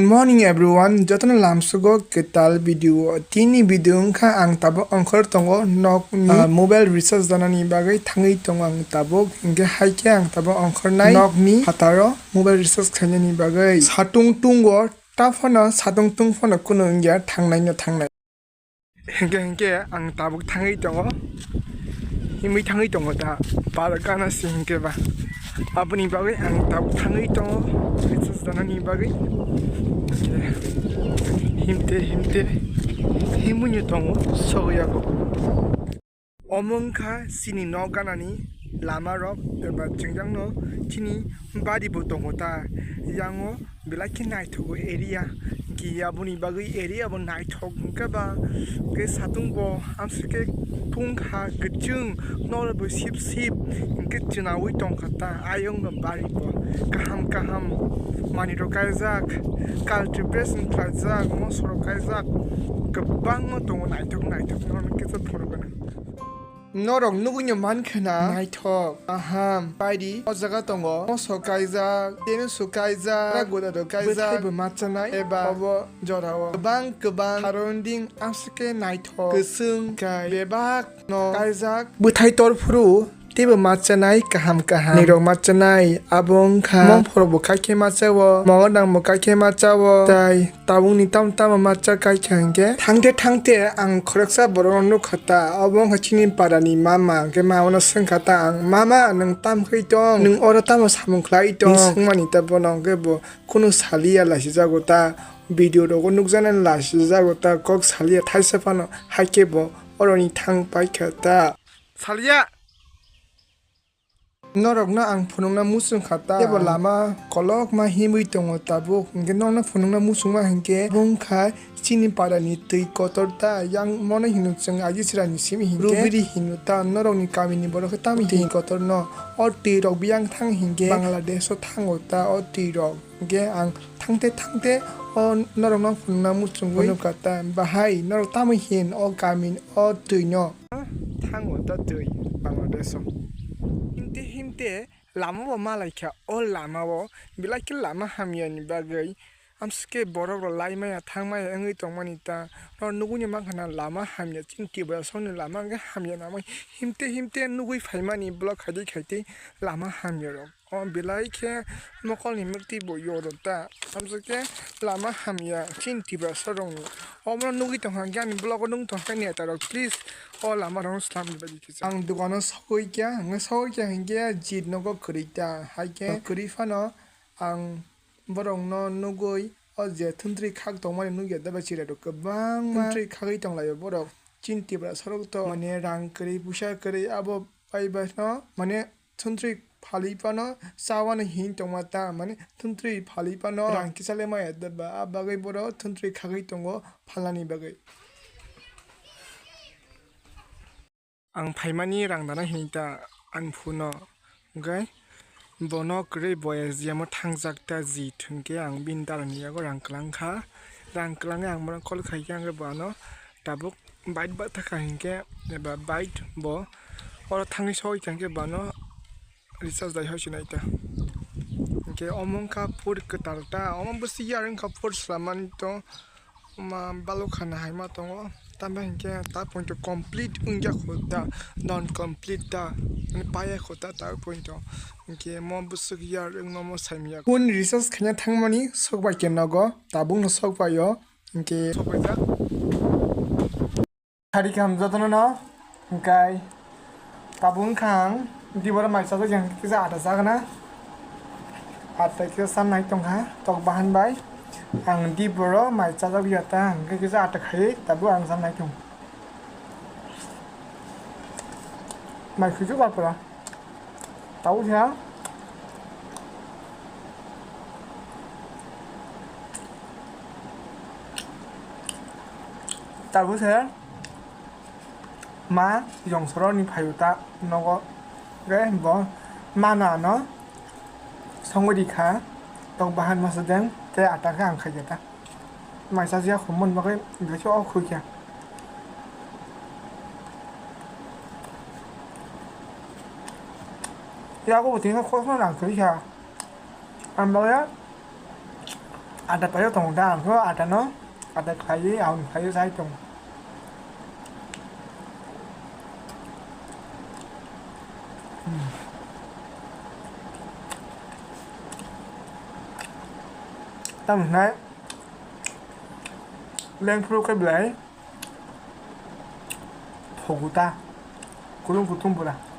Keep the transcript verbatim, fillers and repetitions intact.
Good morning everyone, jotono lamsugo kwtal video. Tini video wngkha ang tabuk ongkhor tongo nok, ah, mobile recharge danani bagwi thangwi tongo ang tabuk. Hinkhe haikhe ang tabuk ongkhornai nokni phataro mobile recharge khainani bagwi. Satung tungo, ta phano satung tung phano kunu wngya, thangnai no thangnai. Hinkhe, hinkhe ang tabuk thangwi tongo, himwi thangwi tongo ta, bar gana se hinkhe ba. Aboni bagwi ang tabuk thangwi tongo, recharge danani bagwi. Himte, himte, himwi no tongo, sogwi yago. Omo wngkha chini nok ganani lama rok eba jwngjangno chini bari bo tongo ta. Yango belai khe naithogo area, hinkhe aboni bagwi area bo naithok hinkhe ba, hinkhe satung bo amsike pungkha kwchwng, noro bo sip sip hinkhe chwnaui tongkha ta. Ayang no bari bo kaham kaham manwi rok kaijak, cultivation khlaijak, moso rok kaijak, kwbangma tongo naithok naithok, norok kisa phunukgwna. Norok nugwino mankha na naithok, kaham, bairi o jaga tongo, moso kaijak, tenusu kaijak, goda rok kaijak, bwthai bo machanai eba obo jorao kwbang kwbang surrounding amsike naithok, kwchwng kai bebak no kaijak, bwthai torphuru teibo machanai kaham kaham, nirok machanai abo wngkha mongphorok bo kaikhe machao, mogodang bo kaikhe machao, tai tabukni tamo tamo macha kaikha hinkhe. Thangte thangte ang khoroksa borokno nukha ta, obo wngkha chini parani mama, hinkhe mamano swngkha ta ang, "Mama, nwng tamo khlai tong? Nwng oro tamo samung khlai tong?" Hinwi swngmani ta bono, hinkhe bo kunu saliya, lasijago ta, video rogo nukjaknai lasijago ta, kok saliya thaisa phano, haikhe bo oroni thang paikha ta. Saliya! Norokno ang phunukna muchung kha ta. Teibo lama kolokma himwi tongo tabuk. Hinkhe norokno phunukna muchungma hinkhe bo wngkha chini parani twi kotor ta. Yang mono hino chwng Agisirani simi hinkhe Rubiri hino ta. Norokni kamini borok khe tamo twi kotorno. O twi rok biyang thang hinkhe Bangladesh o thango ta o twi rok. Hinkhe ang thangte thangte o norokno phunukna muchungwi phunukha ta. Bahai norok tamo hin o kami o twino? Thango ta twi Bangladesh o. Himte himte lama bo malaikha, o lama o belai khe lama hamya ni bagwi amsike borok rok laimaya thangmaya wngwi tongmani ta. Norok nugwino mankha na lama hamya, chini Tiprasongni lama hwnkhe hamya nangmani. Himte himte nugwi phaimani block khaidi khaidi lama hamya rok. O belai khe mokolni mwktwi bo yoro ta. Tamsok khe lama hamya chini Tiprasa rokni. Omo nugwi tongkha khe ani vlog o nung tongkha neta rok, please o lama rok no slam di bagwi kisa. Ang dukano sogwi kha, hwnkhe sogwi kha hinkhe jit nogo kwrwi ta. Hai khe kwrwi phano ang borok no nugwi o je thuntri khak tongmani nukya da bai chwrai rok kwbangma thuntri khagwi tonglaio borok. Chini Tiprasa rok to mane rang kwrwi, puisa kwrwi abo bai bai no mane thuntri phalwi phano chawani hin tongma ta, mane thuntri phalwi phano rang kisa le maya da ba, a bagwi borok thuntri khagwi tongo phalnani bagwi. Ang phaimani rang dana hinwi ta ani phuno, hwnkhe bono kwrwi bo S D M o thangjak ta jit hwnkhe ang bini dalani yago rang kwlang kha, rang kwlangwi ang bono call khai khe hwnkhe bo ano tabuk bike bathakha hinkhe eba bike bo oro thangwi sogwi kha hinkhe bo ano recharge dai hoi sinai ta. Hinkhe omo wngkha phur kwtal ta, omo bwswk yar wngkha phur swlamani to ma balok khana hai ma tongo. Tamo hinkhe ta point complete wngya kho ta, non complete ta, mane paya kho ta ta point. Hinkhe mo bwswk yar wngma mo saimya. Phone recharge khaina thangmani sokbai khe nogo, tabukno sokbai o, hinkhe sokbai ta. Hari kaham jotono no, hwnkhe tabuk wngkha ang, diboro mai chajak yang kisa ata chagana, ata kisa sanai tongkha, tok bahan bai, ang diboro mai chajak ya ta, hwnkhe kisa ata khai, tabuk ang sanai tong. Mai khuju barpura. Tabuk se tabuk se ma yongsoroni phaio ta nogo, ge bo mana no songwi rikha, tok bahan masa deng tei ata khe ang khaikha ta. Mai chajak ya khumui bagwi belai khe o khukya. Yago bo tini khosno nang kwrwi kha. Ang bagwi Ada payo tongo da, ang khe ada no, ada khlaiwi, ang khlaiwi chai tongo. Hmm. Tamo hwnai, lengphuru khe belai thogo ta, kulung kutung pura.